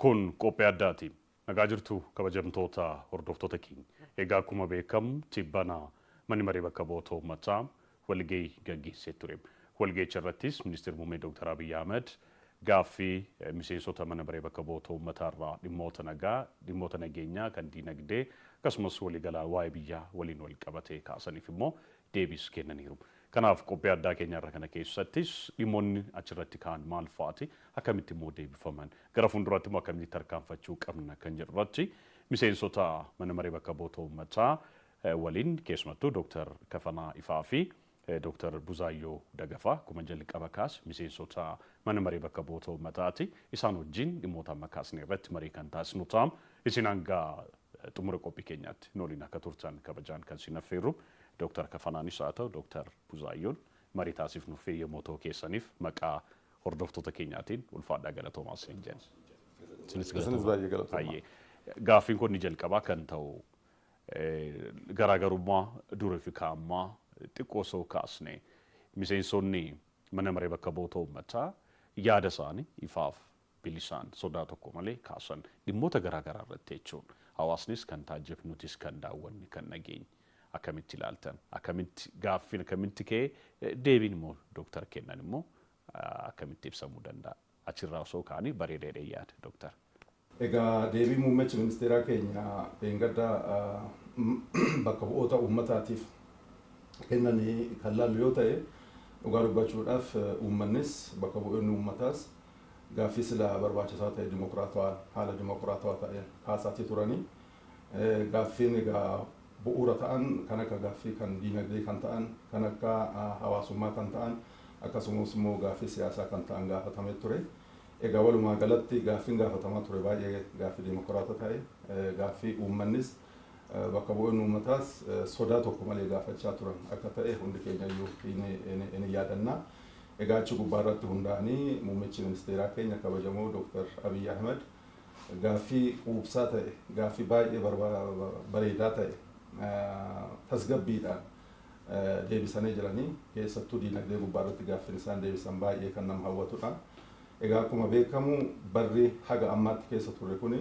Kun qophii addaati. Nagaa jirtu kabajamtoota hordoftoota keenya. Egaa akkuma beekamu tibbana manni maree bakka bu'oota uummataa walgahii gaggeessee ture. Walgahicha irrattis ministeerri muummee Dr. Abiy Ahmed gaaffii miseensota mana maree bakka bu'oota uummataa irraa dhimmoota nagaa, dhimmoota nageenyaa, kan diinagdee akkasumas waliigalaa waa'ee biyyaa waliin wal qabatee kaasaniif immoo deebiis kennaniiru. Kanaaf qophii addaa keenya irra kana keessattis dhimmoonni achirratti ka'an maal fa'aati, akkamitti immoo deebifaman, gara fuulduraatti immoo akkamitti tarkaanfachuu qabna kan jedhu irratti miseensota mana maree bakka bu'oota uummataa waliin keessumattuu Dr. Kafanaa Ifaa fi Dr. Buzaayyoo Dagafaa akkuma jalqaba kaas miseensota mana maree bakka bu'oota uummataati. Isaan wajjin dhimmoota amma kaasne irratti marii kan taasisnu ta'a. Isin hanga xumura qophii keenyaatti nu waliin akka turtan kabajaan kan isin affeerru Dr. Kafanaanis haa ta'u Dr. Buzaayyoon marii taasifnuuf eeyyamoo ta'uu keessaniif maqaa hordoftoota keenyaatiin ulfaadhaa galatoomaa isin jenna. Isinis baay'ee galatoomaa. Gaaffiin kun ni jalqabaa kan ta'u garaagarummaa durii fi kaammaa xiqqoo osoo kaasne miseensonni mana maree bakka bu'oota uummataa yaada isaanii ifaaf bilisaan sodaa tokko malee kaasan dhimmoota garaagaraa irratti jechuun hawaasnis kan taajjabe nutis kan daawwanne kan nageenye akkamitti ilaaltan, akkamitti gaaffiin akkamitti ka'ee, deebiin immoo dooktar kennan immoo akkamitti ibsamuu danda'a? Achirraa osoo ka'anii bareedeedha yaada dooktar. Egaa deebii muummichi ministeeraa keenya dheengadda bakka bu'oota uummataatiif kennanii kan laallu yoo ta'e, dhugaa dubbachuudhaaf uummannis bakka bu'oonni uummataas gaaffii sila barbaachisaa ta'e dimokiraatawaa haala dimokiraatawaa ta'een kaasaatii turanii. Gaaffiin egaa bu'uura ta'an kan akka gaaffii kan diinagdee kan ta'an, kan akka hawaasummaa kan ta'an, akkasumas immoo gaaffii siyaasaa kan ta'an gaafatamee ture. Egaa walumaa galatti gaaffiin gaafatamaa ture baay'ee gaaffii dimokiraata ta'e, gaaffii uummannis bakka bu'oonni uummataas sodaa tokko malee gaafachaa turan akka ta'e hundi keenya iyyuu ni yaadanna. Egaa achi gubbaa irratti hundaa'anii muummichi ministeeraa keenya kabajamoo Dr. Abiy Ahmed gaaffii quubsaa ta'e, gaaffii baay'ee bareedaa ta'e tasgabbiidhaan deebisanii jiranii. Keessattuu diinagdee gubbaa irratti gaaffiin isaan deebisan baay'ee kan nama hawwatudha. Egaa akkuma beekamu barri haga ammaatti keessa turre kuni,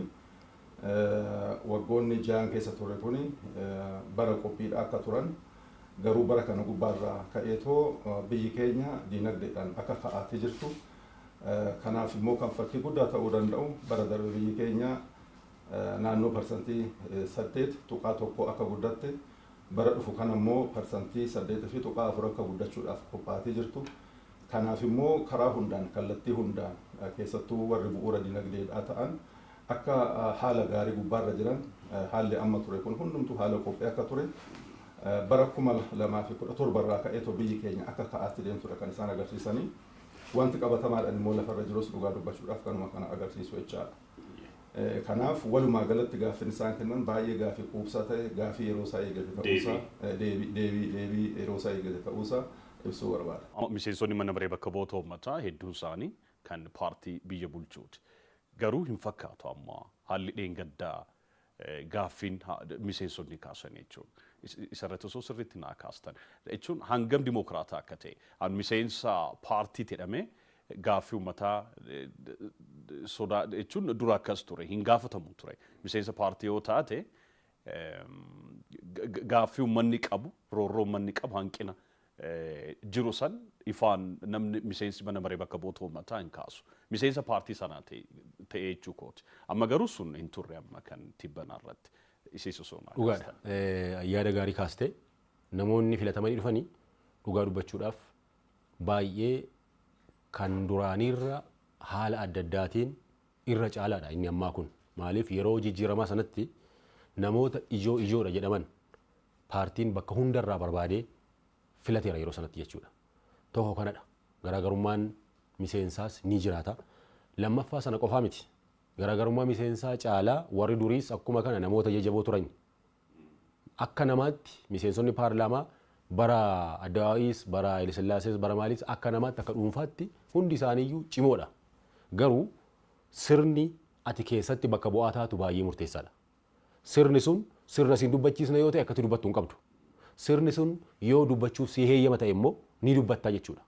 waggoonni 6 keessa turre kuni bara qophiidha akka turan, garuu bara kana gubbaarraa ka'eetoo biyyi keenya diinagdeedhaan akka ka'aatee jirtu, kanaaf immoo kan fakkii guddaa ta'uu danda'u bara darbe biyyi keenya naannoo 8.1% akka guddatte, bara dhufu kana immoo 8.4% akka guddachuudhaaf qophaa'atee jirtu. Kanaaf immoo karaa hundaan, kallattii hundaan, keessattuu warri bu'uura diinagdeedhaa ta'an akka haala gaarii gubbaarra jiran, haalli amma ture kun hundumtuu haala qophii akka ture, bara 2017 irraa ka'eetoo biyyi keenya akka ka'aatti deemtudha kan isaan agarsiisanii. Wanti qabatamaadhaan immoo lafarra jirus dhugaa dubbachuudhaaf kanuma kana agarsiisu jechaadha. Kanaaf walumaa galatti gaaffiin isaan kennan baay'ee gaaffii quubsaa ta'e, gaaffii yeroo isaa eeggate ta'uusaa, deebii yeroo isaa eeggate ta'uusaa ibsuu barbaada. Miseensonni mana maree bakka bu'oota uummataa hedduun isaanii kan paartii biyya bulchuuti. Garuu hin fakkaatu amma haalli dheengaddaa gaaffiin miseensonni kaasan jechuudha. Isarratti osoo sirriitti naa kaastan jechuun hangam dimokiraataa akka ta'e, miseensa paartii jedhamee gaaffii uummataa sodaa jechuun dura akkas ture hin gaafatamu ture. Miseensa paartii yoo taate gaaffii uummanni qabu, roorroo uummanni qabu, hanqina jiru san ifaan namni miseensi mana maree bakka bu'oota uummataa hin kaasu. Miseensa paartii sanaa ta'e jechuu kooti. Amma garuu sun hin turre amma kan tibbanaa irratti. Isiis osoo naa Dhugaadha. Yaada gaarii kaastee. Namoonni filatamanii dhufanii dhugaa dubbachuudhaaf baay'ee kan duraaniirra haala adda addaatiin irra caalaadha inni ammaa kun. Maaliif, yeroo jijjiiramaa sanatti namoota ijoo ijoodha jedhaman paartiin bakka hundarraa barbaadee filateera yeroo sanatti jechuudha. Tokko kanadha. Garaagarummaan miseensaas ni jiraata. Lammaffaa, sana qofaa miti. Garaagarummaa miseensaa caalaa warri duriis akkuma kana namoota jajjaboo turan. Akka namaatti miseensonni paarlaamaa bara Addawaa'iis, bara Hayilesillaasees, bara maaliis akka namaatti, akka dhuunfaatti hundi isaaniiyyuu cimoodha. Garuu sirni ati keessatti bakka bu'aa taatu baay'ee murteessaadha. Sirni sun sirna siin dubbachiisna yoo ta'e akkatti dubbattu hin qabdu. Sirni sun yoo dubbachuuf si heeyyama ta'e immoo ni dubbattaa jechuudha.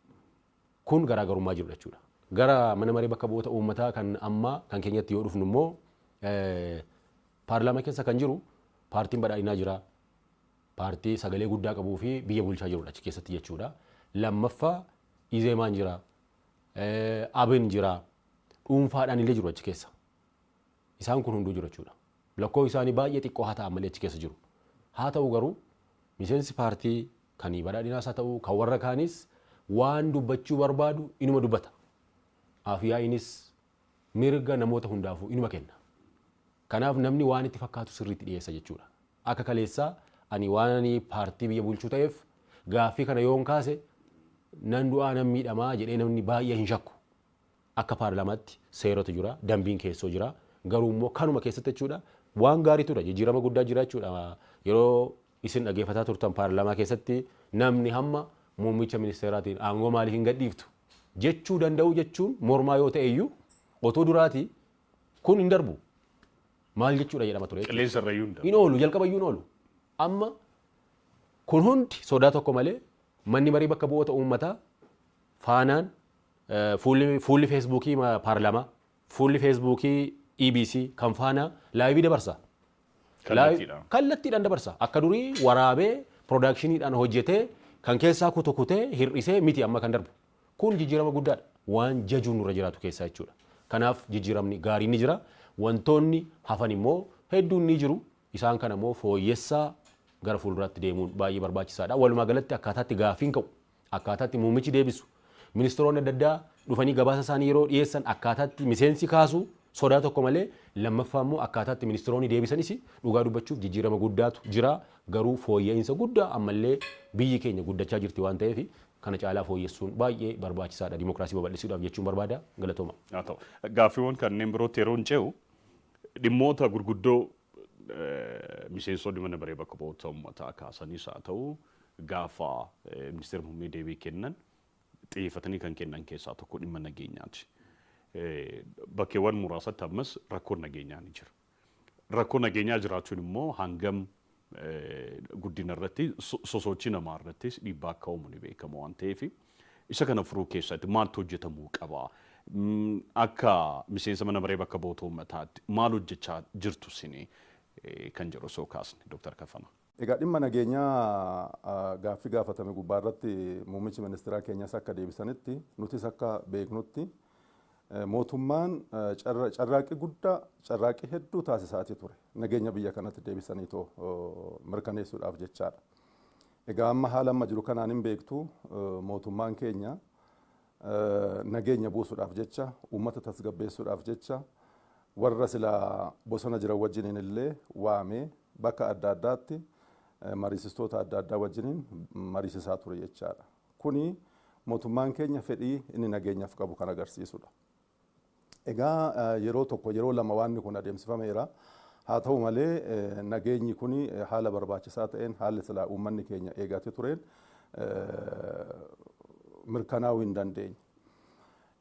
Kun garaagarummaa jirudha jechuudha. Gara mana maree bakka bu'oota uummataa kan ammaa kan keenyatti yoo dhufnu immoo paarlaamaa keessa kan jiru paartiin badhaadhinaa jira. Paartii sagalee guddaa qabuu fi biyya bulchaa jirudha achi keessatti jechuudha. Lammaffaa Izeemaan jira. Abin jira. Dhuunfaadhaan illee jiru achi keessa. Isaan kun hunduu jiru jechuudha. Lakkoofsi isaanii baay'ee xiqqoo haa ta'an malee achi keessa jiru. Haa ta'u garuu miseensi paartii kan badhaadhinaas haa ta'u kan warra kaanis waan dubbachuu barbaadu inuma dubbata. Afyaa'iinis mirga namoota hundaafuu inuma kenna. Kanaaf namni waan itti fakkaatu sirriitti dhiyeessa jechuudha. Akka kaleessaa ani waan ani paartii biyya bulchuu ta'eef gaaffii kana yoon kaase nan du'aa nan miidhamaa jedhee namni baay'ee hin shakku. Akka paarlaamaatti seeratu jira, dambiin keessoo jira. Garuu immoo kanuma keessatti jechuudha waan gaarii ture, jijjiirama guddaa jira jechuudha. Yeroo isin dhaggeeffataa turtan paarlaamaa keessatti namni hamma muummicha ministeeraatiin aangoo maaliif hin gadhiiftu jechuu danda'u jechuun mormaa yoo ta'e iyyuu otoo duraatii kun hin darbu. Maal jechuudha jedhama ture. Qilleensa irra iyyuu hin darbu. Hin oolu, jalqaba iyyuu hin oolu. Amma kun hundi sodaa tokko malee manni marii bakka bu'oota uummataa faanaan fuulli feesbuukii paarlaamaa, fuulli feesbuukii EBC kan faanaa live dabarsa. Kallattiidhaan. Kallattiidhaan dabarsa. Akka durii waraabee piroodaakshiniidhaan hojjetee kan keessaa kutu kutee hir'isee miti amma kan darbu. Kun jijjiirama guddaadha. Waan jajuun nurra jiraatu keessaa jechuudha. Kanaaf jijjiiramni gaariin ni jira. Wantoonni hafan immoo hedduun ni jiru. Isaan kana immoo fooyyessaa gara fuulduraatti deemuun baay'ee barbaachisaadha. Walumaa galatti akkaataatti gaaffiin ka'u, akkaataatti muummichi deebisu, ministeeronni adda addaa dhufanii gabaasa isaanii yeroo dhiyeessan akkaataatti miseensi kaasu sodaa tokko malee, lammaffaa immoo akkaataatti ministeeronni deebisanis dhugaa dubbachuuf jijjiirama guddaatu jira. Garuu fooyya'insa guddaa ammallee biyyi keenya guddachaa jirti waan ta'eef kana caalaa fooyyessuun baay'ee barbaachisaadha. Dimookiraasii babal'isuudhaaf jechuun barbaada. Galatooma. Haa ta'u. Gaaffiiwwan kanneen birootti yeroo hin ce'u dhimmoota gurguddoo miseensonni mana maree bakka bu'oota uummataa kaasanis haa ta'u gaafa ministeera muummee deebii kennan xiyyeeffatanii kan kennan keessaa tokko dhimma nageenyaati. Bakkeewwan muraasatti ammas rakkoon nageenyaa ni jira. Rakkoon nageenyaa jiraachuun immoo hangam guddina irratti sosochii namaa irrattis dhiibbaa akka uumu ni beekama waan ta'eef isa kana furuu keessatti maaltu hojjetamuu qaba? Akka miseensa mana maree bakka bu'oota uummataatti maal hojjechaa jirtu isin kan jedhu osoo kaasne Dooktar Kaffana. Egaa dhimma nageenyaa gaaffii gaafatame gubbaa irratti muummichi ministeeraa keenyas akka deebisanitti nutis akka beeknutti mootummaan carraaqqii guddaa carraaqqii hedduu taasisaatii ture nageenya biyya kanatti deebisanii too mirkaneessuudhaaf jechaadha. Egaa amma haala amma jiru kanaan hin beektu mootummaan keenya nageenya buusuudhaaf jecha uummata tasgabbeessuudhaaf jecha warra silaa bosona jiran wajjiniin illee waamee bakka adda addaatti mariisistoota adda addaa wajjiniin mariisisaa ture jechaadha. Kuni mootummaan keenya fedhii inni nageenyaaf qabu kan agarsiisudha. Egaa yeroo tokko yeroo lama waanni kun adeemsifameera. Haa ta'u malee nageenyi kun haala barbaachisaa ta'een haalli silaa uummanni keenya eegatee tureen mirkanaa'uu hin dandeenye.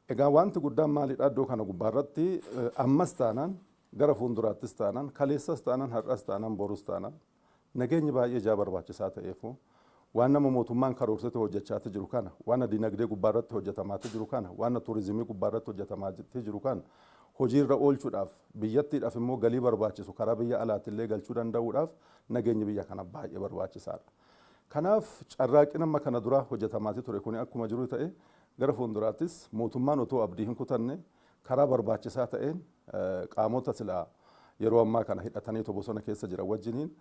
Egaa wanti guddaan maalidha iddoo kana gubbaarratti ammas taanaan gara fuulduraattis taanaan kaleessas taanaan har'as taanaan borus taanaan nageenyi baay'ee ijaa barbaachisaa ta'eefu waan nama mootummaan karoorsate hojjechaati jiru kana waan dinagdee gubbaarratti hojjetamaati jiru kana waan turizimii gubbaarratti hojjetamaati jiru kana hojiirra oolchuudhaaf biyyattiidhaaf immoo galii barbaachisu karaa biyya alaattillee galchuu danda'uudhaaf nageenyi biyya kana baay'ee barbaachisaadha. Kanaaf carraaqqiin amma kana dura hojjetamaati ture kuni akkuma jiru ta'e gara fuulduraattis mootummaan otoo abdii hin kutanne karaa barbaachisaa ta'een qaamota silaa yeroo ammaa kana hidhatanii bosona keessa jiran wajjiniin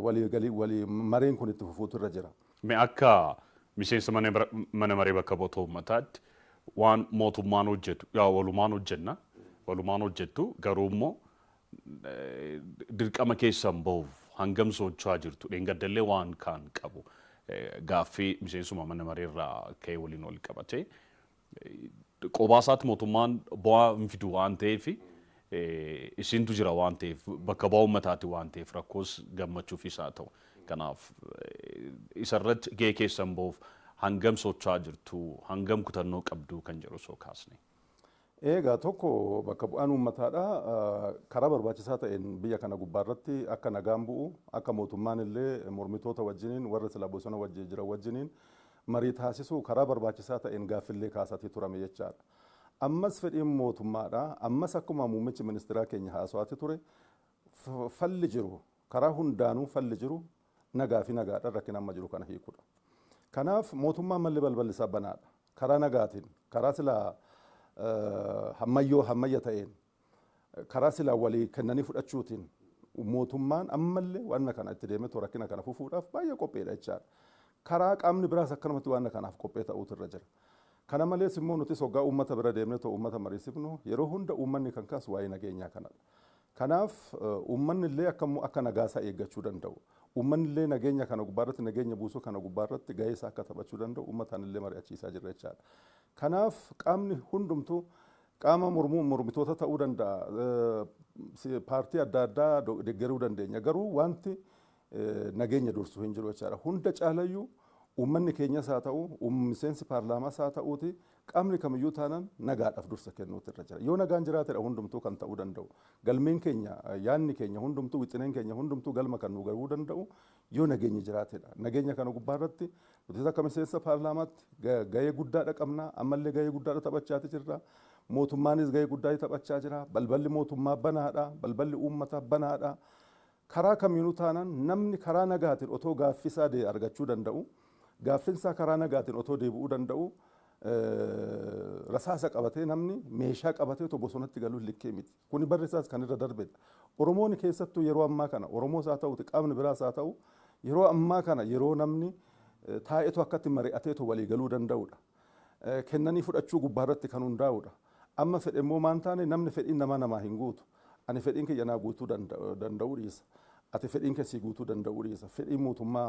walii galii walii mareen kun itti fufuutu irra jira. Mee akka miseensa mana maree bakka bu'oota uummataatti waan mootummaan hojjetu yaa walumaan hojjenna walumaan hojjettu garuu immoo dirqama keessan bahuuf hangam socho'aa jirtu dheengaddallee waan kaan qabu gaaffii miseensuma mana maree irraa ka'ee waliin wal qabate qobaa isaatti mootummaan bu'aa hin fidu waan ta'eef isintu jira waan ta'eef bakka bu'aa uummataati waan ta'eef rakkoos gammachuufis haa ta'u kanaaf isarratti gahee keessan bahuuf hangam socho'aa jirtu hangam kutannoo qabdu kan jedhu osoo kaasne. Egaa tokko bakka bu'aan uummataadha. Karaa barbaachisaa ta'een biyya kana gubbaarratti akka nagaan bu'u akka mootummaan illee mormitoota wajjiniin warra sila bosona wajjin jiran wajjiniin marii taasisuu karaa barbaachisaa ta'een gaaffillee kaasaatii turame jechaadha. Ammas fedhiin mootummaadha. Ammas akkuma muummichi ministeeraa keenya haasawaatti ture falli jiru karaa hundaanuu falli jiru nagaa fi nagaadhaan rakkina amma jiru kana hiikuudha. Kanaaf mootummaan malli balballi isaa banaadha. Karaa nagaatiin, karaa silaa hammayyoo hammayya ta'een, karaa silaa walii kennanii fudhachuutiin mootummaan ammallee waan kana itti deemee rakkina kana fufuudhaaf baay'ee qopheedha jechaadha. Karaa qaamni biraas akkanumatti waan kanaaf qophee ta'uutu irra jira. Kana malees immoo nutis hoggaa uummata bira deemnee ta'u uummata mariisifnu yeroo hunda uummanni kan kaasu waa'ee nageenyaa kanadha. Kanaaf uummanni illee akka nagaasaa eeggachuu danda'u. Uummanni illee nageenya kana gubbaarratti nageenya buusuu kana gubbaarratti gahee isaa akka taphachuu danda'u uummataan illee mari'achiisaa jirra jechaadha. Kanaaf qaamni hundumtuu qaama mormitoota ta'uu danda'a. Paartii adda addaa deeggaruu dandeenya. Garuu wanti nageenya dursu hin jiru jechaadha. Hunda caalayyuu uummanni keenyas haa ta'u, miseensi paarlaamaas haa ta'uuti qaamni kamiyyuu taanaan nagaadhaaf dursa kennuutu irra jira. Yoo nagaan jiraatedha hundumtuu kan ta'uu danda'u. Galmeen keenya, yaadni keenya hundumtuu, wixineen keenya hundumtuu galma kan nu gahuu danda'u yoo nageenyi jiraatedha. Nageenya kana gubbaarratti nutis akka miseensa paarlaamaatti gahee guddaadha qabna. Ammallee gahee guddaadha taphachaati jirra. Mootummaanis gahee guddaa taphachaa jira. Balballi mootummaa banaadha. Balballi uummataa banaadha. Karaa kamiinuu taanaan namni karaa nagaatiin otoo gaaffisaa argachuu danda'u, gaaffinsaa karaa nagaatiin otoo deebi'uu danda'u, rasaasa qabatee namni meeshaa qabatee otoo bosonatti galuun likkee miti. Kuni barri isaas kan irra darbedha. Oromoon keessattuu yeroo ammaa kana Oromoos haa ta'u qaamni biraas haa ta'u yeroo ammaa kana yeroo namni taa'eetu akkatti mari'ateetu walii galuu danda'udha. Kennanii fudhachuu gubbaarratti kan hundaa'udha. Amma fedhe immoo maan taane namni fedhiin namaa namaa hin guutu. Ani fedhiin kiyya naa guutuu danda'uu dhiisa. Ati fedhiin keessi guutuu danda'uu dhiisa. Fedhiin mootummaa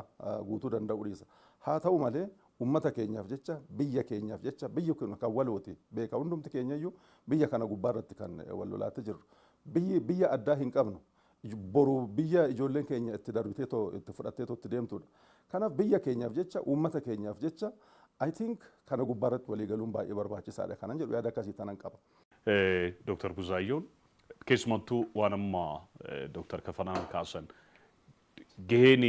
guutuu danda'uu dhiisa. Haa ta'u malee uummata keenyaaf jecha, biyya keenyaaf jecha, biyyi kun kan walooti. Beeka hundumti keenyayyuu biyya kana gubbaarratti kan wal lolaatti jirru. Biyya addaa hin qabnu. Boru biyya ijoolleen keenya itti darbitee itti fudhattee itti deemtudha. Kanaaf biyya keenyaaf jecha, uummata keenyaaf jecha I think kana gubbaarratti walii galuun baay'ee barbaachisaadha kanan jedhu yaada akkasii tanan qaba. Dooktar Buzaayyoon keessumattuu waan amma Dooktar Kafanaan kaasan gaheen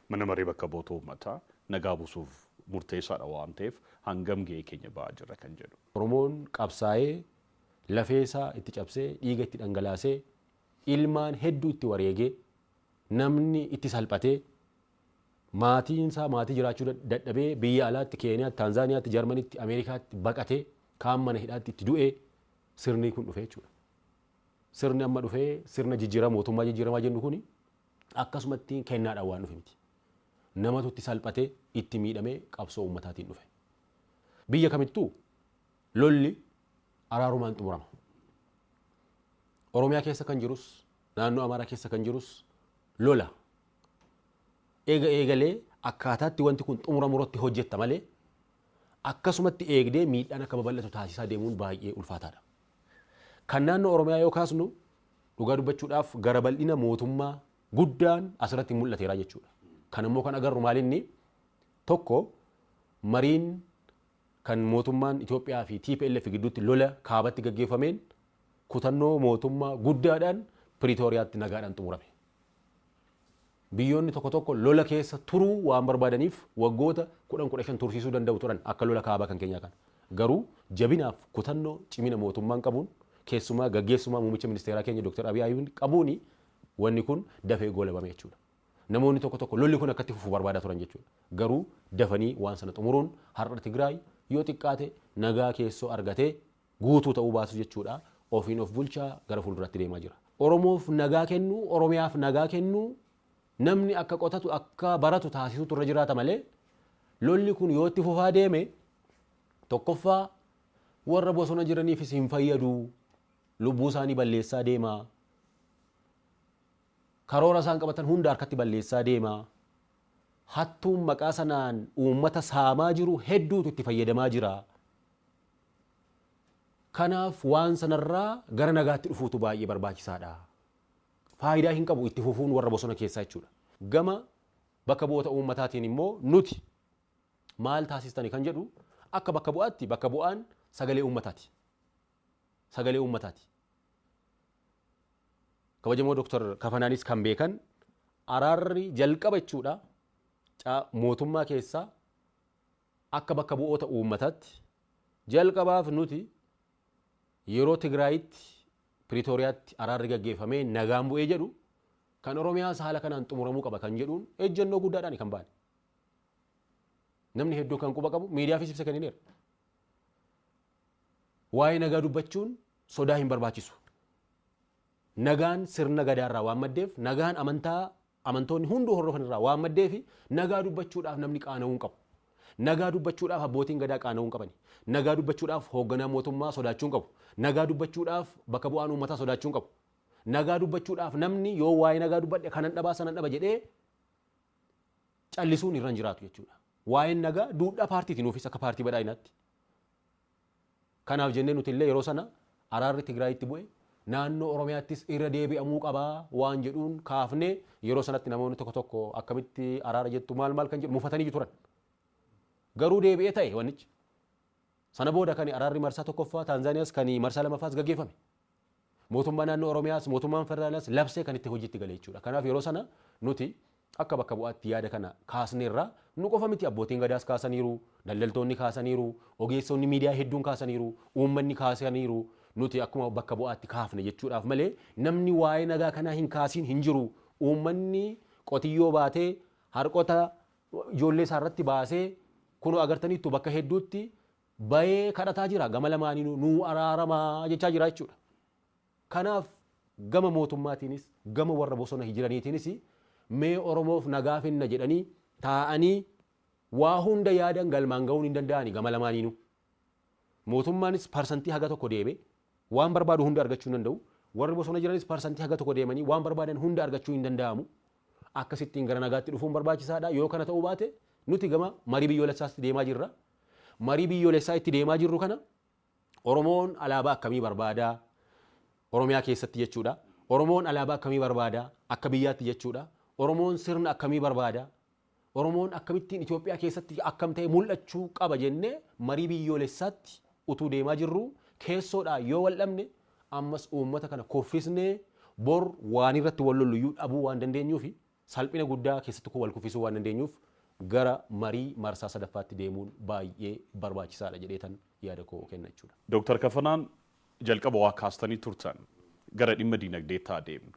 mana maree bakka bu'oota uummataa nagaa buusuuf murteessaadha waan ta'eef hangam gahee keenya ba'aa jirra kan jedhu. Oromoon qabsaa'ee lafee isaa itti cabsee dhiiga itti dhangalaasee ilmaan hedduu itti wareegee namni itti salphatee maatiin isaa maatii jiraachuu dadhabee biyya alaatti Keeniyaatti, Taanzaaniyaatti, Jarmanitti, Ameerikaatti baqatee kaan mana hidhaatti itti du'ee sirni kun dhufee jechuudha. Sirni amma dhufee sirna jijjiirama mootummaa jijjiiramaa jennu kuni akkasumatti kennaadhaan waan dhufe miti. Namatu itti salphatee itti miidhamee qabsoo uummataatiin dhufe. Biyya kamittuu lolli araarumaan xumurama. Oromiyaa keessa kan jirus naannoo Amaaraa keessa kan jirus lola. Eega eegalee akkaataatti wanti kun xumuramu irratti hojjetta malee akkasumatti eegdee miidhaan akka babal'atu taasisaa deemuun baay'ee ulfaataadha. Kan naannoo Oromiyaa yoo kaasnu dhugaa dubbachuudhaaf gara bal'ina mootummaa guddaan asirratti mul'ateera jechuudha. Kan immoo kan agarru maalinni tokko mariin kan mootummaan Itoophiyaa fi TPLF gidduutti lola kaabatti gaggeeffameen kutannoo mootummaa guddaadhaan Piriitooriyaatti nagaadhaan xumurame. Biyyoonni tokko tokko lola keessa turuu waan barbaadaniif waggoota 10-15 tursiisuu danda'u turan akka lola kaabaa kan keenyaa kana. Garuu jabinaaf kutannoo cimina mootummaan qabuun keessumaa gaggeessumaa muummicha ministeeraa keenya Dr. Abiy Ahmed qabuuni wanni kun dafee goolabame jechuudha. Namoonni tokko tokko lolli kun akkatti fufuu barbaadaa turan jechuudha. Garuu dafanii waan sana xumuruun har'a Tigraay yoo xiqqaate nagaa keessoo argatee guutuu ta'uu baasu jechuudha. Ofiin of bulchaa gara fuulduraatti deemaa jira. Oromoof nagaa kennuu, Oromiyaaf nagaa kennuu, namni akka qotatu akka baratu taasisuutu irra jiraata malee lolli kun yoo itti fufaa deeme tokkoffaa warra bosona jiraniifis hin fayyadu, lubbuu isaanii balleessaa deema, karoora isaan qabatan hunda harkatti balleessaa deema, hattuun maqaa sanaan uummata saamaa jiru hedduutu itti fayyadamaa jira. Kanaaf waan sanarraa gara nagaatti dhufuutu baay'ee barbaachisaadha. Faayidaa hin qabu itti fufuun warra bosona keessaa jechuudha. Gama bakka bu'oota uummataatiin immoo nuti maal taasistani kan jedhu akka bakka bu'aatti bakka bu'aan sagalee uummataati. Sagalee uummataati. Kabajamoo Dooktar Kafanaanis kan beekan araarri jalqaba jechuudha. Mootummaa keessaa Akka bakka bu'oota uummataatti jalqabaaf nuti yeroo Tigraayitti Piriitooriyaatti araarri gaggeeffamee nagaan bu'ee jedhu kan Oromiyaas haala kanaan xumuramuu qaba kan jedhuun ejjennoo guddaadhaan kan baane. Namni hedduun kan quba qabu miidiyaafis ibsa kennineera. Waa'ee nagaa dubbachuun sodaa hin barbaachisu. Nagaan sirna gadaarraa waan maddeef, nagaan amantaa amantoonni hunduu hordofan irraa waan maddeef nagaa dubbachuudhaaf namni qaana'uu hin qabu. Nagaa dubbachuudhaaf abbootiin gadaa qaana'uu hin qabani. Nagaa dubbachuudhaaf hoogganaa mootummaa sodaachuu hin qabu. Nagaa dubbachuudhaaf bakka bu'aan uummataa sodaachuu hin qabu. Nagaa dubbachuudhaaf namni yoo waa'ee nagaa dubbadhe kanan dhabaa sanan dhaba jedhee callisuun irra hin jiraatu jechuudha. Waa'een nagaa duudhaa paartiiti nuufis akka paartii badhaadhinaatti. Kanaaf jennee nuti illee yeroo sana araarri Tigraayitti bu'e naannoo Oromiyaattis irra deebi'amuu qabaa waan jedhuun kaafnee yeroo sanatti namoonni tokko tokko akkamitti araara jettu maal maal kan jedhu mufatanii turan. Garuu deebi'ee ta'e wannichi. Sana booda kan araarri marsaa tokkoffaa Taanzaaniyaas kan marsaa lammaffaas gaggeeffame. Mootummaa naannoo Oromiyaas mootummaan federaalaas labsee kan itti hojiitti gale jechuudha. Kanaaf yeroo sana nuti akka bakka bu'aatti yaada kana kaasneerra nu qofa miti abbootiin gadaas kaasaniiru, daldaltoonni kaasaniiru, ogeessonni miidiyaa hedduun kaasaniiru, uummanni kaasaniiru. Nuti akkuma bakka bu'aatti kaafne jechuudhaaf malee namni waa'ee nagaa kanaa hin kaasiin hin jiru. Uummanni qotiyyoo baatee harqota ijoollee isaarratti baasee kunoo agartaniittu bakka hedduutti bayee kadhataa jira. Gama lamaaniinuu nuu araaramaa jechaa jira jechuudha. Kanaaf gama mootummaatiinis gama warra bosona jiraniitiinis mee Oromoof nagaa finna jedhanii taa'anii waa hunda yaadan galmaan ga'uun hin danda'ani gama lamaaniinuu. Mootummaanis parsantii haga tokko deeme waan barbaadu hunda argachuu hin danda'u. Warri bosona jiranis parsantii haga tokko deemanii waan barbaadan hunda argachuu hin danda'amu. Akkasittiin gara nagaatti dhufuun barbaachisaadha. Yoo kana ta'uu baate nuti gama marii biyyoolessaatti deemaa jirra. Marii biyyoolessaa itti deemaa jirru kana Oromoon alaabaa akkamii barbaadaa? Oromiyaa keessatti jechuudha. Oromoon alaabaa akkamii barbaadaa? Akka biyyaatti jechuudha. Oromoon sirna akkamii barbaadaa? Oromoon akkamittiin Itoophiyaa keessatti akkam ta'e mul'achuu qaba jennee marii biyyoolessaatti utuu deemaa jirru keessoodhaa yoo wal dhabne ammas uummata kana kuffisnee bor waan irratti wal lolluyyuu dhabuu waan dandeenyuufi salphina guddaa keessatti wal kuffisuu waan dandeenyuuf gara marii marsaa sadaffaatti deemuun baay'ee barbaachisaadha jedheetan yaada koo kenna jechuudha. Dooktar Kafanaan jalqaba waa kaastanii turtan gara dhimma diinagdeetti adeemnu.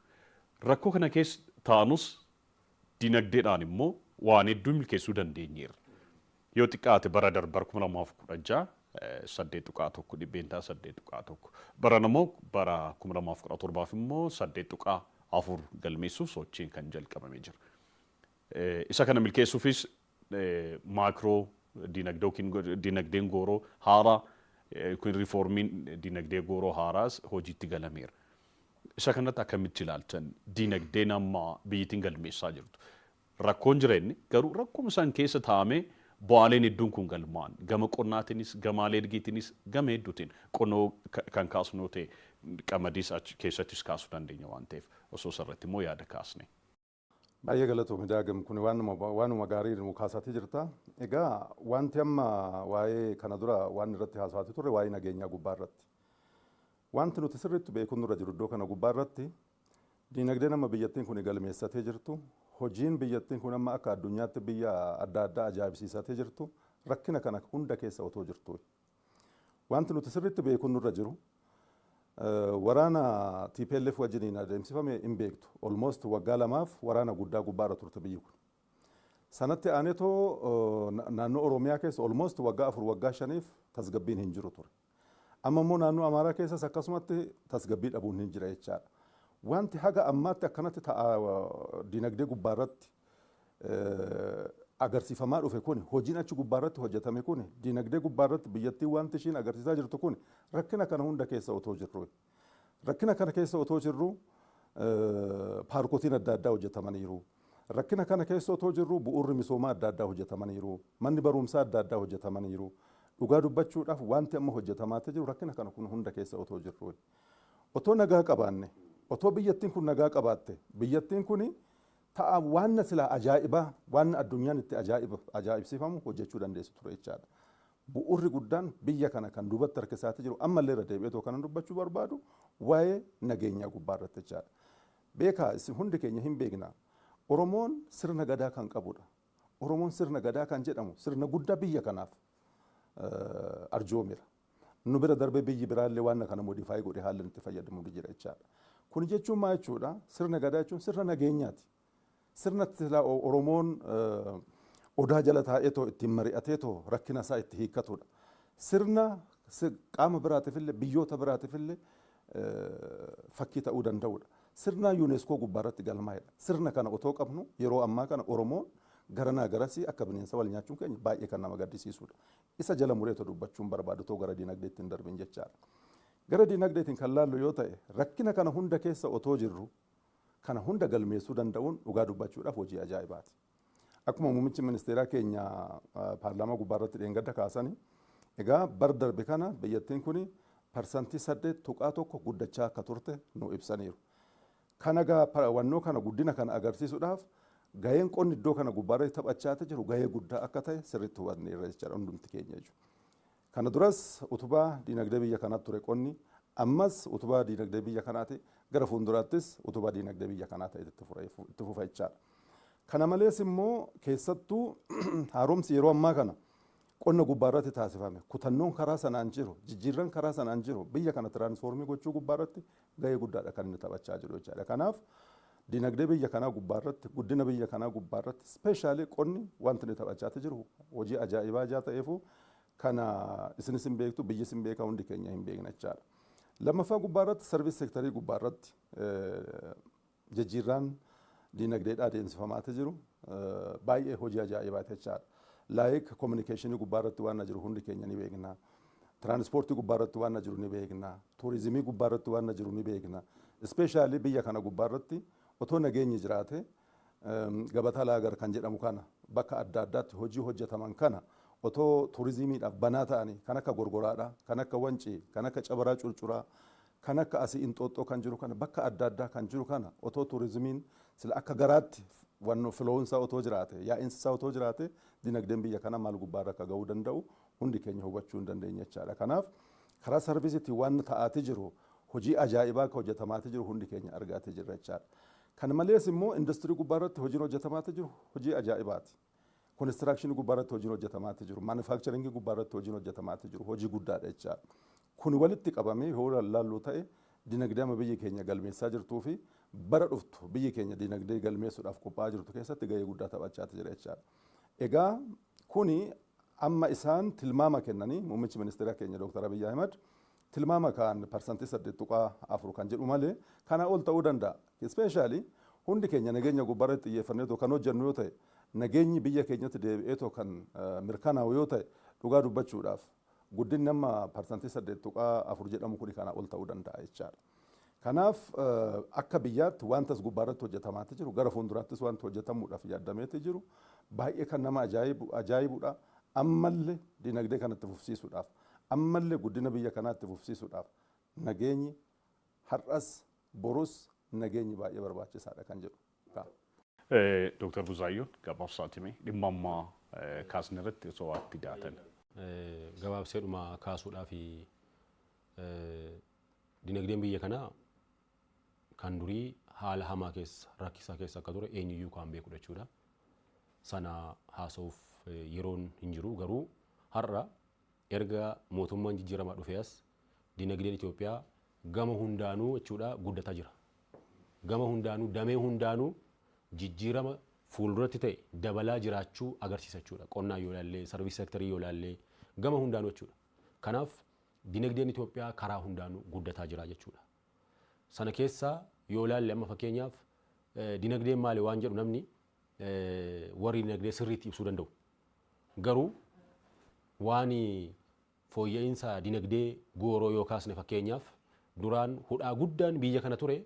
Rakkoo kana keessa taanus diinagdeedhaan immoo waan hedduu milkeessuu dandeenyeerra. Yoo xiqqaate bara darbar 2016 8.1 dhibbeentaa 8.1 bara immoo bara 2017 immoo 8.4 galmeessuuf sochiin kan jalqabamee jira. Isa kana milkeessuufis maakiroo diinagdee yookiin diinagdeen gooroo haaraa yookiin riiformiin diinagdee gooroo haaraas hojiitti galameera. Isa kanatti akkamitti ilaaltan diinagdeen amma biyyittiin galmeessaa jirtu? Rakkoon jireenyi garuu rakkoo isaan keessa taa'amee bu'aaleen hedduun kun galmaan gama qonnaatiinis gama ergiitiinis gama hedduutiin qonnoo kan kaasnu ta'e qamadiis achi keessattis kaasuu dandeenya waan ta'eef osoo sarratti immoo yaada kaasne. Baay'ee galatoomii Daagim kun waanuma gaarii nu kaasaatii jirta. Egaa wanti amma waa'ee kana dura waan irratti haasawaa turre waa'ee nageenyaa gubbaa irratti. Wanti nuti sirriitti beekuun nurra jiru iddoo kana gubbaa irratti diinagdeen amma biyyattiin kun galmeessatee jirtu hojiin biyyattiin kun amma akka addunyaatti biyya adda addaa ajaa'ibsiisatee jirtu rakkina kana hunda keessa otoo jirtu. Wanti nuti sirriitti beekuun nurra jiru waraana TPLF wajjiniin adeemsifame hin beektu. Almost waggaa lamaaf waraana guddaa gubbaarra turte biyyi kun. Sanatti aanetoo naannoo Oromiyaa keessa almost waggaa 4 waggaa 5 tasgabbiin hin jiru ture. Amma immoo naannoo Amaaraa keessas akkasumatti tasgabbii dhabuun hin jira jechaadha. Wanti haga ammaatti akkanatti ta'a diinagdee gubbaarratti agarsiifamaa dhufe kun hojiin achi gubbaarratti hojjetame kun diinagdee gubbaarratti biyyattiin wanti ishiin agarsiisaa jirtu kun rakkina kana hunda keessa otoo jirru. Rakkina kana keessa otoo jirru paarkotiin adda addaa hojjetamaniiru. Rakkina kana keessa otoo jirru bu'uurri misoomaa adda addaa hojjetamaniiru. Manni barumsaa adda addaa hojjetamaniiru. Dhugaa dubbachuudhaaf wanti amma hojjetamaa jiru rakkina kana kun hunda keessa otoo jirru. Otoo nagaa qabaanne otoo biyyattiin kun nagaa qabaatte biyyattiin kun ta'a waan silaa ajaa'ibaa waan addunyaan itti ajaa'ibsiifamu hojjechuu dandeessu ture jechaadha. Bu'uurri guddaan biyya kana kan duubatti harkisaatti jiru ammallee irra deebi'ee kanan dubbachuu barbaadu waa'ee nageenyaa gubbaa irratti jechaadha. Beekaa isin hundi keenya hin beekna. Oromoon sirna gadaa kan qabudha. Oromoon sirna gadaa kan jedhamu sirna guddaa biyya kanaaf. arjoomeera. Nu bira darbee biyyi biraallee waan kana modify godhe haalli itti fayyadamu jira jechaadha. Kun jechuun maal jechuudha? Sirna gadaa jechuun sirna nageenyaati. Sirna Oromoon odaa jala taa'eetoo ittiin mari'ateetoo rakkina isaa itti hiikkatudha. Sirna qaama biraatiifillee biyyoota biraatiifillee fakkii ta'uu danda'udha. Sirna UNESCO gubbaarratti galmaa'edha. Sirna kana otoo qabnu yeroo ammaa kana Oromoon garanaa garasii akka bineensa wal nyaachuun keenya baay'ee kan nama gaddisiisudha. Isa jala mureetoo dubbachuun barbaadu too gara diinagdeetti hin darbin jechaadha. Gara diinagdeetiin kan laallu yoo ta'e rakkina kana hunda keessa otoo jirru kana hunda galmeessuu danda'uun dhugaa dubbachuudhaaf hojii ajaa'ibaati. Akkuma muummichi ministeeraa keenya paarlaamaa gubbaarratti dheengadda kaasanii egaa bar darbe kana biyyattiin kun 8.1% guddachaa akka turte nu ibsaniiru. Kana wannoo kana guddina kana agarsiisuudhaaf gaheen qonni iddoo kana gubbaarratti taphachaa jiru gahee guddaa akka ta'e sirriitti hubanneerra jechaadha hundumti keenya jechuudha. Kana duras utubaa diinagdee biyya kanaatti ture qonni ammas utubaa diinagdee biyya kanaati gara fuulduraattis utubaa diinagdee biyya kanaa ta'e itti fufa jechaadha. Kana malees immoo keessattuu haaromsi yeroo ammaa kana qonna gubbaarratti taasifame kutannoon karaa sanaan jiru jijjiirran karaa sanaan jiru biyya kana tiraansfoormii gochuu gubbaarratti gahee guddaadha kan inni taphachaa jiru jechaadha. Kanaaf diinagdee biyya kanaa gubbaarratti guddina biyya kanaa gubbaarratti ispeeshaalii qonni wanti inni taphachaa jiru hojii ajaa'ibaa jaa ta'eefu kana isinis hin beektu biyyis hin beeka hundi keenya hin beekna jechaadha. Lammaffaa gubbaarratti sarviis seektarii gubbaarratti jijjiirraan diinagdeedhaa adeemsifamaati jiru baay'ee hojii ajaa'ibaati jechaadha. Laayik kominikeeshinii gubbaarratti waan jiru hundi keenya ni beekna. Tiraanspoortii gubbaarratti waan jiru ni beekna. Turizimii gubbaarratti waan jiru ni beekna. Ispeeshaalii biyya kana gubbaarratti otoo nageenyi jiraate gabataa laagar kan jedhamu kana bakka adda addaatti hojii hojjetaman kana otoo turizimiidhaaf banaa ta'anii kan akka gorgoraadhaa, kan akka wancii, kan akka cabaraa curcuraa, kan akka asii inxooxxoo kan jiru kana bakka adda addaa kan jiru kana otoo turizimiin sila akka garaatti wanno filoonsaa otoo jiraate yaa'insisaa otoo jiraate dinagdeen biyya kana maal gubbaarra akka ga'uu danda'u hundi keenya hubachuu hin dandeenya jechaadha. Kanaaf karaa sarviisiitti waan ta'aati jiru hojii ajaa'ibaa akka hojjetamaati jiru hundi keenya argaatee jirra jechaadha. Kana malees immoo industirii gubbaarratti hojiin hojjetamaati jiru hojii ajaa'ibaati. Konistirakshinii gubbaarratti hojiin hojjetamaati jiru, manufaakcharingii gubbaarratti hojiin hojjetamaati jiru hojii guddaadha jechaadha. Kun walitti qabamee yoo laallu ta'e dinagdee amma biyyi keenya galmeessaa jirtuu fi bara dhuftu biyyi keenya dinagdee galmeessuudhaaf qophaa'aa jirtu keessatti gahee guddaa taphachaa jira jechaadha. Egaa kuni amma isaan tilmaama kennanii muummichi ministeera keenya Dr. Abiyyi Ahimad tilmaama kaan 8.4% kan jedhu malee kana ol ta'uu danda'a. Ispeeshaalii hundi keenya nageenya gubbaarratti xiyyeeffanneetoo kan hojjennu yoo ta'e nageenyi biyya keenyatti deebi'eetoo kan mirkanaa'u yoo ta'e dhugaa dubbachuudhaaf guddinni amma 8.4% jedhamu kun kana ol ta'uu danda'a jechaadha. Kanaaf akka biyyaatti wantas gubbaarratti hojjetamaatti jiru gara fuulduraattis wanti hojjetamuudhaaf yaadameeti jiru baay'ee kan nama ajaa'ibudha. Ammallee dinagdee kanatti fufsiisuudhaaf ammallee guddina biyya kanaatti fufsiisuudhaaf nageenyi har'as borus nageenyi baay'ee barbaachisaadha kan jedhu. Dooktar Buzaayyoon gabaabsaatime dhimma ammaa kaasne irratti osoo waatti daatan. Gabaabseedhuma kaasuudhaaf dinagdeen biyya kanaa kan durii haala hamaa keessa rakkisaa keessa akka ture eenyuyyuu kan beeku jechuudha. Sana haasa'uuf yeroon hin jiru garuu har'a erga mootummaan jijjiiramaa dhufee as dinagdeen Itoophiyaa gama hundaanuu jechuudha guddataa jira. Gama hundaanuu damee hundaanuu jijjiirama fuulduratti ta'e dabalaa jiraachuu agarsiisa jechuudha. Qonnaa yoo ilaalle, sarviis seektarii yoo ilaalle gama hundaanuu jechuudha. Kanaaf dinagdeen Itoophiyaa karaa hundaanuu guddataa jira jechuudha. Sana keessaa yoo ilaalle amma fakkeenyaaf dinagdeen maali waan jedhu namni warri dinagdee sirriitti ibsuu danda'u. Garuu waan fooyya'insa dinagdee gooroo yoo kaasne fakkeenyaaf duraan hudhaa guddaan biyya kana ture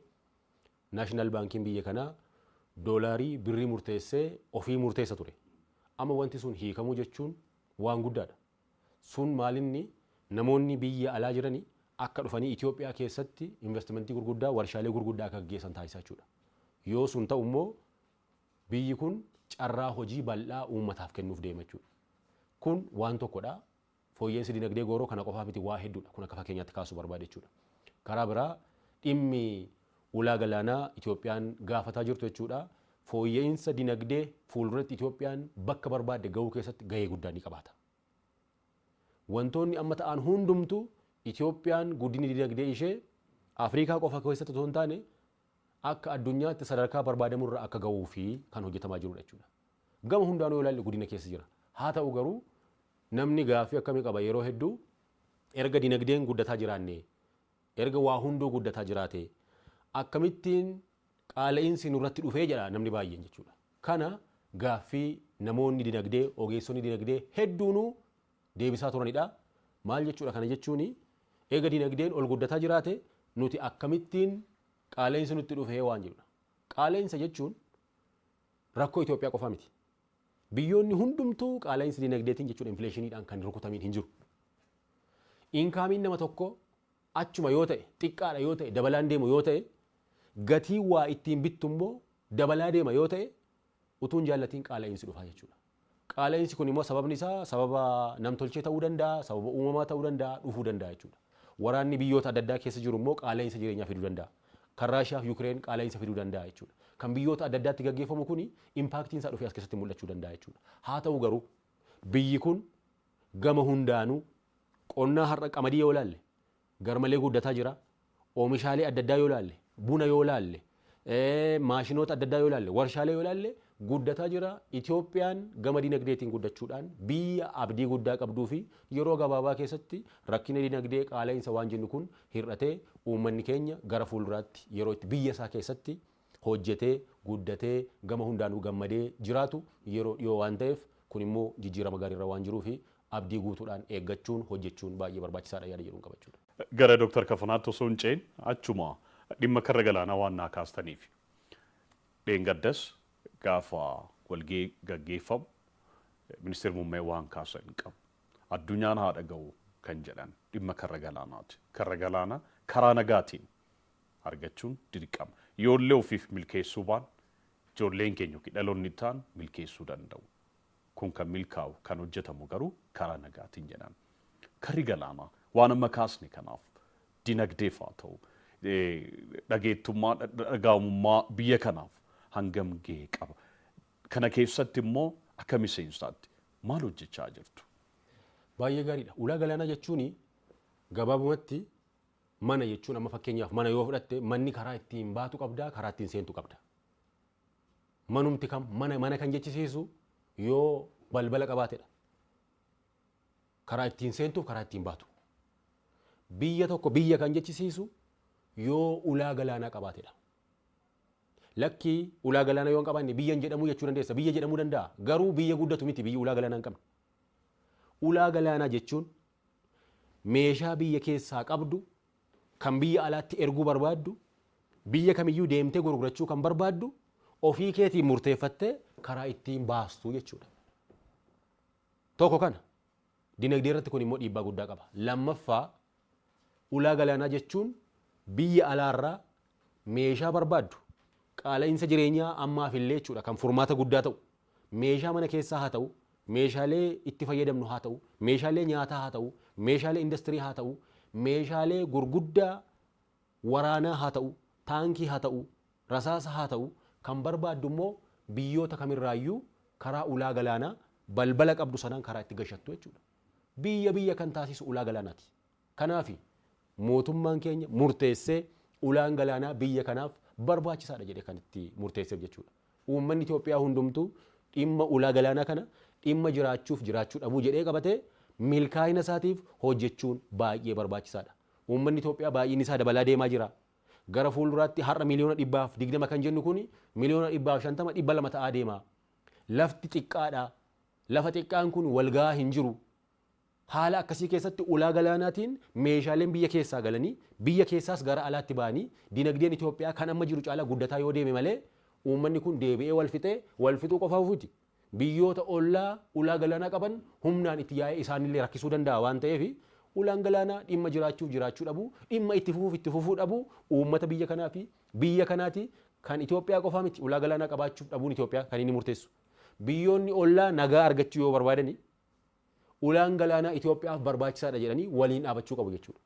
naashinaal baankiin biyya kanaa doolaarii birrii murteessee ofii murteessa ture. Amma wanti sun hiikamuu jechuun waan guddaadha. Sun maalinni namoonni biyya alaa jiranii akka dhufanii Itoophiyaa keessatti investimentii gurguddaa warshaalee gurguddaa akka gaggeessan taasisaa jechuudha. Yoo sun ta'u immoo biyyi kun carraa hojii bal'aa uummataaf kennuuf deema jechuudha. Kun waan tokkodha. Fooyya'insi dinagdee gooroo kana qofaa miti waa hedduudha. Kun akka fakkeenyaatti kaasuu barbaade jechuudha. Karaa biraa dhimmi ulaa galaanaa Itoophiyaan gaafataa jirtu jechuudha. Fooyya'insa dinagdee fuulduratti Itoophiyaan bakka barbaadde gahuu keessatti gahee guddaa ni qabaata. Wantoonni amma ta'an hundumtuu Itoophiyaan guddinni dinagdee ishee Afrikaa qofa keessatti otoo hin taane akka addunyaatti sadarkaa barbaadamurra akka gahuu fi kan hojjetamaa jirudha jechuudha. Gama hundaanuu yoo ilaalle guddina keessa jira. Haa ta'u garuu namni gaaffii akkamii qaba yeroo hedduu erga dinagdeen guddataa jiraanne erga waa hunduu guddataa jiraate akkamittiin qaala'insi nurratti dhufee jedha namni baay'een jechuudha. Kana gaaffii namoonni dinagdee ogeessonni dinagdee hedduunuu deebisaa turanidha. Maal jechuudha kana jechuun eega dinagdeen ol guddataa jiraate nuti akkamittiin qaala'insi nutti dhufee waan jedhudha. Qaala'insa jechuun rakkoo Itoophiyaa qofa miti. Biyyoonni hundumtuu qaala'insa dinagdeetiin jechuudha infleeshiniidhaan kan rukutamiin hin jiru. Inkaamiin nama tokko achuma yoo ta'e xiqqaadha yoo ta'e dabalaan deemu yoo ta'e gatii waa ittiin bittu immoo dabalaa deema yoo ta'e utuun jaallatiin qaala'insi dhufaa jechuudha. Qaala'insi kun immoo sababni isaa sababa namtolchee ta'uu danda'a, sababa uumamaa ta'uu danda'a, dhufuu danda'a jechuudha. Waraanni biyyoota adda addaa keessa jiru immoo qaala'insa jireenyaa fiduu danda'a. Kan Raashiyaa fi Yukireen qaala'insa fiduu danda'a jechuudha. Kan biyyoota adda addaatti gaggeeffamu kuni impaaktiin isaa dhufee as keessatti mul'achuu danda'a jechuudha. Haa ta'u garuu biyyi kun gama hundaanuu qonnaa har'a qamadii yoo ilaalle garmalee guddataa jira. Oomishaalee adda addaa yoo ilaalle, buna yoo ilaalle, maashinoota adda addaa yoo ilaalle, warshaalee yoo ilaalle guddataa jira. Itoophiyaan gama dinagdeetiin guddachuudhaan biyya abdii guddaa qabduu fi yeroo gabaabaa keessatti rakkina dinagdee qaala'insa waan jennu kun hir'atee uummanni keenya gara fuulduraatti yeroo itti biyya isaa keessatti hojjetee guddatee gama hundaanuu gammadee jiraatu yeroo dhiyoo waan ta'eef kun immoo jijjiirama gaariirra waan jiruu fi abdii guutuudhaan eeggachuun hojjechuun baay'ee barbaachisaadha yaada jedhuun qabachuudha. Gara Dooktar Kafanaatti osoo hin ce'in achuma dhimma karra galaanaa waan naa kaastaniif dheengaddas gaafa walgahii gaggeeffamu ministeerri muummee waan kaasan hin qabu. Addunyaan haa dhaga'u kan jedhan dhimma karra galaanaati. Karra galaanaa karaa nagaatiin argachuun dirqama. Ijoollee ofiif milkeessuu baan ijoolleen keenya yookiin dhaloonni ta'an milkeessuu danda'u. Kun kan milkaa'u kan hojjetamu garuu karaa nagaatiin jedhan. Karri galaanaa waan amma kaasne kanaaf dinagdeef haa ta'u dhageettummaa dhagahamummaa biyya kanaaf hangam gahee qaba. Kana keessatti immoo akka miseensaatti maal hojjechaa jirtu? Baay'ee gaariidha. Ulaa galaanaa jechuun gabaabumatti mana jechuun amma fakkeenyaaf mana yoo fudhatte manni karaa ittiin baatu qabda, karaa ittiin seentu qabda. Manumti kam mana kan jechisiisu yoo balbala qabaatedha. Karaa ittiin seentuuf karaa ittiin baatu. Biyya tokko biyya kan jechisiisu yoo ulaa galaanaa qabaatedha. Lakkii ulaa galaanaa yoo hin qabaanne biyya hin jedhamu jechuu dandeessa. Biyya jedhamuu danda'a. Garuu biyya guddatu miti biyyi ulaa galaanaa hin qabne. Ulaa galaanaa jechuun meeshaa biyya keessaa qabdu kan biyya alaatti erguu barbaaddu biyya kamiyyuu deemtee gurgurachuu kan barbaaddu ofii keetiin murteeffattee karaa ittiin baastu jechuudha. Tokko kana dinagdee irratti kun immoo dhiibbaa guddaa qaba. Lammaffaa ulaa galaanaa jechuun biyya alaarraa meeshaa barbaaddu qaala'insa jireenyaa ammaaf illee jechuudha kan furmaata guddaa ta'u meeshaa mana keessaa haa ta'u meeshaalee itti fayyadamnu haa ta'u meeshaalee nyaataa haa ta'u meeshaalee industirii haa ta'u meeshaalee gurguddaa waraanaa haa ta'u taankii haa ta'u rasaasa haa ta'u kan barbaaddu immoo biyyoota kamirraayyuu karaa ulaa galaanaa balbala qabdu sanaan karaa itti gashattu jechuudha. Biyya biyya kan taasisu ulaa galaanaati. Kanaaf mootummaan keenya murteessee ulaan galaanaa biyya kanaaf barbaachisaadha jedhee kan itti murteesseef jechuudha. Uummanni Itoophiyaa hundumtuu dhimma ulaa galaanaa kana dhimma jiraachuuf jiraachuu dhabuu jedhee qabatee milkaa'ina isaatiif hojjechuun baay'ee barbaachisaadha. Uummanni Itoophiyaa baay'inni isaa dabalaa deemaa jira. Gara fuulduraatti har'a 120,000,000 kan jennu kuni 150,000,000 200 ta'aa deema. Lafti xiqqaadha. Lafa xiqqaan kun walgahaa hin jiru. Haala akkasii keessatti ulaa galaanaatiin meeshaaleen biyya keessaa galanii biyya keessaas gara alaatti ba'anii dinagdeen Itoophiyaa kan amma jiru caalaa guddataa yoo deeme malee uummanni kun deebi'ee wal fixee wal fixuu qofaaf miti. Biyyoota ollaa ulaa galaanaa qaban humnaan itti yaa'ee isaanillee rakkisuu danda'a waan ta'eef ulaan galaanaa dhimma jiraachuuf jiraachuu dhabuu dhimma itti fufuuf itti fufuu dhabuu uummata biyya kanaa fi biyya kanaati kan Itoophiyaa qofaa miti ulaa galaanaa qabaachuuf dhabuun Itoophiyaa kan inni murteessu. Biyyoonni ollaa nagaa argachuu yoo barbaadani ulaan galaanaa Itoophiyaaf barbaachisaadha jedhanii waliin dhaabachuu qabu jechuudha.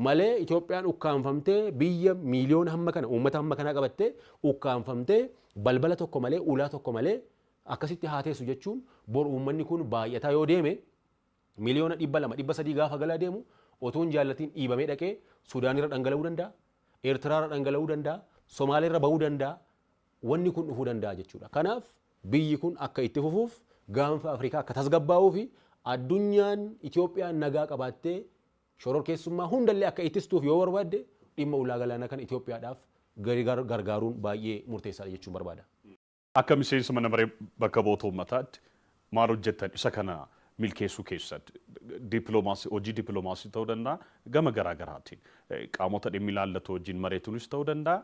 Malee Itoophiyaan ukkaanfamtee biyya miiliyoona hamma kana uummata hamma kanaa qabattee ukkaanfamtee balbala tokko malee ulaa tokko malee akkasitti haa teessu jechuun bor uummanni kun baay'ataa yoo deeme Miliyoona 200 300 gaafa galaa deemu otuun jaallatiin dhiibamee dhaqee Sudaanirra dhangala'uu danda'a, Eertiraarra dhangala'uu danda'a, Somaaleerra bahuu danda'a. Wanni kun dhufuu danda'a jechuudha. Kanaaf biyyi kun akka itti fufuuf gaanfa Afrikaa akka tasgabbaa'uu fi addunyaan Itoophiyaan nagaa qabaattee shororkeessummaa hundallee akka ittistuuf yoo barbaadde dhimma ulaa galaanaa kana Itoophiyaadhaaf gargaaruun baay'ee murteessaadha jechuun barbaada. Akka miseensa mana maree bakka bu'oota uummataatti maal hojjettan isa kana milkeessuu keessatti dippiloomaasii hojii dippiloomaasii ta'uu danda'a gama garaa garaatiin qaamota dhimmi ilaallatu wajjin mareetuunis ta'uu danda'a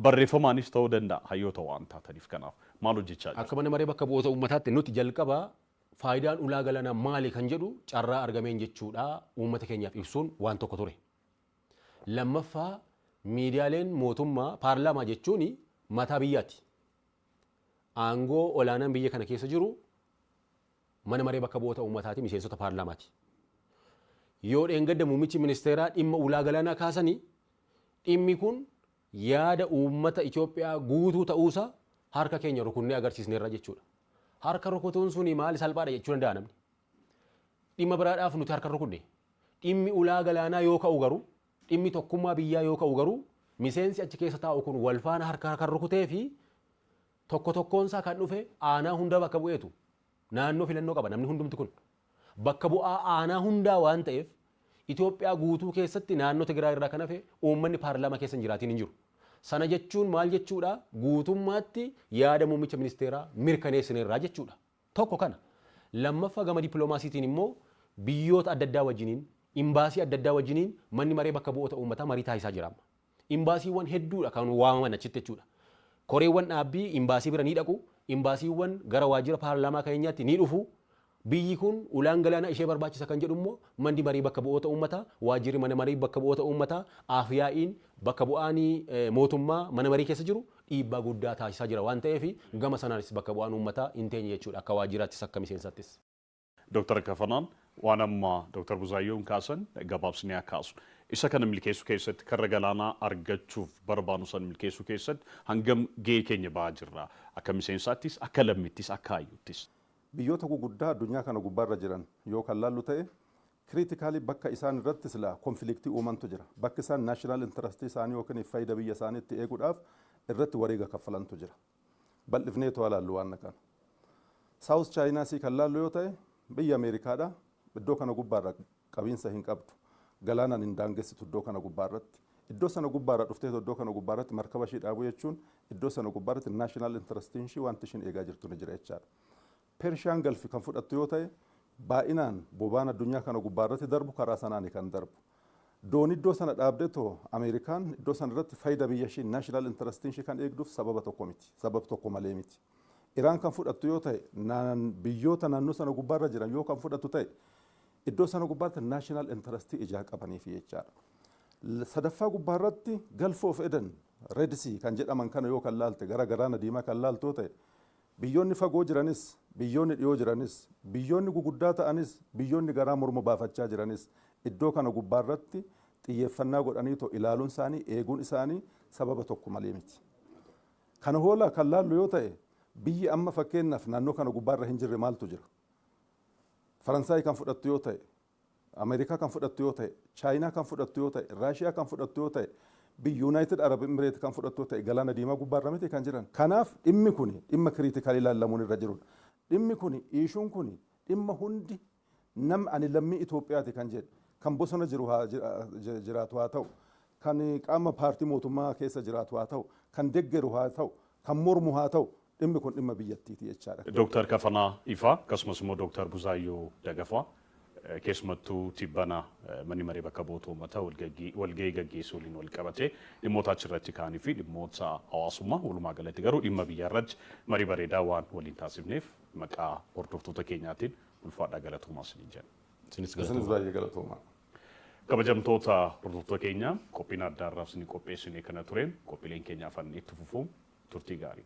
barreeffamaanis ta'uu danda'a hayyoota waan taataniif kanaaf maal hojjechaa jirtu? Akka mana maree bakka bu'oota uummataatti nuti jalqaba faayidaan ulaa galaanaa maali kan jedhu carraa argameen jechuudha uummata keenyaaf ibsuun waan tokko ture. Lammaffaa miidiyaaleen mootummaa paarlaamaa jechuun mataa biyyaati. Aangoo olaanaan biyya kana keessa jiru mana maree bakka bu'oota uummataati miseensota paarlaamaati. Yoo dheengadda muummichi ministeeraa dhimma ulaa galaanaa kaasanii dhimmi kun yaada uummata Itoophiyaa guutuu ta'uusaa harka keenya rukunnee agarsiisneerra jechuudha. Harka rukutuun suni maali salphaadha jechuu danda'a namni. Dhimma biraadhaaf nuti harka rukunne. Dhimmi ulaa galaanaa yoo ka'u garuu dhimmi tokkummaa biyyaa yoo ka'u garuu miseensi achi keessa taa'u kun wal faana harka kan rukutee fi tokko tokkoonsaa kan dhufe aanaa hunda bakka bu'eetu naannoo filannoo qaba namni hundumti kun. Bakka bu'aa aanaa hundaa waan ta'eef Itoophiyaa guutuu keessatti naannoo Tigraay irraa kan hafe uummanni paarlaamaa keessa hin jiraatiin hin jiru. Sana jechuun maal jechuudha? Guutummaatti yaada muummicha ministeeraa mirkaneessineerraa jechuudha. Tokko kana. Lammaffaa gama dippiloomaasiitiin immoo biyyoota adda addaa wajjiniin, imbaasii adda addaa wajjiniin manni maree bakka bu'oota uummataa marii taasisaa jira amma. Imbaasiiwwan hedduudha kan waamaman achitti jechuudha. Koreewwan dhaabbii imbaasii bira ni dhaqu, imbaasiiwwan gara waajjira paarlaamaa keenyaatti ni dhufu. Biyyi kun ulaan galaanaa ishee barbaachisa kan jedhu immoo manni marii bakka bu'oota uummataa, waajjirri mana marii bakka bu'oota uummataa, afyaa'iin bakka bu'aanii mootummaa mana marii keessa jiru dhiibbaa guddaa taasisaa jira waan ta'eef gama sanaanis bakka bu'aan uummataa hin teenye jechuudha akka waajjiraattis akka miseensaattis. Dooktar Kafanaan waan amma Dooktar Buzaayyoon kaasan gabaabsinee akka kaasu. Isa kana milkeessuu keessatti karra galaanaa argachuuf barbaannu san milkeessuu keessatti hangam gahee keenya ba'aa jirra akka miseensaattis akka lammittis akka hayyuuttis. Biyyoota guguddaa addunyaa kana gubbaarra jiran yoo kan laallu ta'e kiriitikaalii bakka isaan irratti silaa konfliktii uumantu jira. Bakki isaan naashinaal intarastii isaanii yookiin faayidaa biyya isaanii itti eeguudhaaf irratti wareega kaffalantu jira. Bal'ifnee too laallu waan kana. Saawus Chaayinaasii kan laallu yoo ta'e biyya Ameerikaadha. Iddoo kana gubbaarra qabiinsa hin qabdu. Galaanaan hin daangessitu iddoo kana gubbaarratti. Iddoo sana gubbaarra dhuftee iddoo kana gubbaarratti markaba ishee dhaabuu jechuun iddoo sana gubbaarratti naashinaal intarastiin ishee wanti isheen eegaa jirtu ni jira jechaadha. Persiyaan Galfi kan fudhattu yoo ta'e baay'inaan bobaan addunyaa kana gubbaarratti darbu karaa sanaani kan darbu. Doon iddoo sana dhaabdee too Ameerikaan iddoo sana irratti faayidaa biyya ishee naashinaal intarastiin ishee kan eegduuf sababa tokko miti. Sababa tokko malee miti. Iraan kan fudhattu yoo ta'e biyyoota naannoo sana gubbaarra jiran yoo kan fudhattu ta'e iddoo sana gubbaatti naashinaal intarastii ijaa qabaniif jechaadha. Sadaffaa gubbaarratti Gulf of Eden Red Sea kan jedhaman kana yoo kan laalte gara galaana diimaa kan laaltu ta'e biyyoonni fagoo jiranis biyyoonni dhiyoo jiranis biyyoonni guguddaa ta'anis biyyoonni garaa morma baafachaa jiranis iddoo kana gubbaarratti xiyyeeffannaa godhanii too ilaaluun isaanii eeguun isaanii sababa tokko malee miti. Kana hoola kan laallu yoo ta'e biyyi amma fakkeenyaaf naannoo kana gubbaarra hin jirre maaltu jira? Faransaay kan fudhattu yoo ta'e, Ameerikaa kan fudhattu yoo ta'e, Chaayinaa kan fudhattu yoo ta'e, Raashiyaa kan fudhattu yoo ta'e, biyyi Yuunaayitid Arab Imireet kan fudhattu yoo ta'e galaana diimaa gubbaarra miti kan jiran. Kanaaf dhimmi kun dhimma kiriitikaalii ilaallamuun irra jirudha. Dhimmi kun iishuun kun dhimma hundi nam ani lammii Itoophiyaati kan jedhe kan bosona jiru jiraatu haa ta'u, kan qaama paartii mootummaa keessa jiraatu haa ta'u, kan deggeru haa ta'u, kan mormu haa ta'u dhimmi kun dhimma biyyattiiti jechaadha. Dooktar Kafanaa Ifaa akkasumas immoo Dooktar Buzaayyoo Dagafaa keessumattuu tibbana manni maree bakka bu'oota uummataa walgahii gaggeessuu waliin wal qabatee dhimmoota achirratti ka'anii fi dhimmoota hawaasummaa walumaa galatti garuu dhimma biyyaa irratti marii bareedaa waan waliin taasifneef maqaa hordoftoota keenyaatiin ulfaadhaa galatoomaa isiniin jenna. Isinis baay'ee galatoomaa. Kabajamtoota hordoftoota keenya qophiin adda addaa isinii qopheessine kana ture qophiileen keenya afaan itti fufuun turtii gaarii.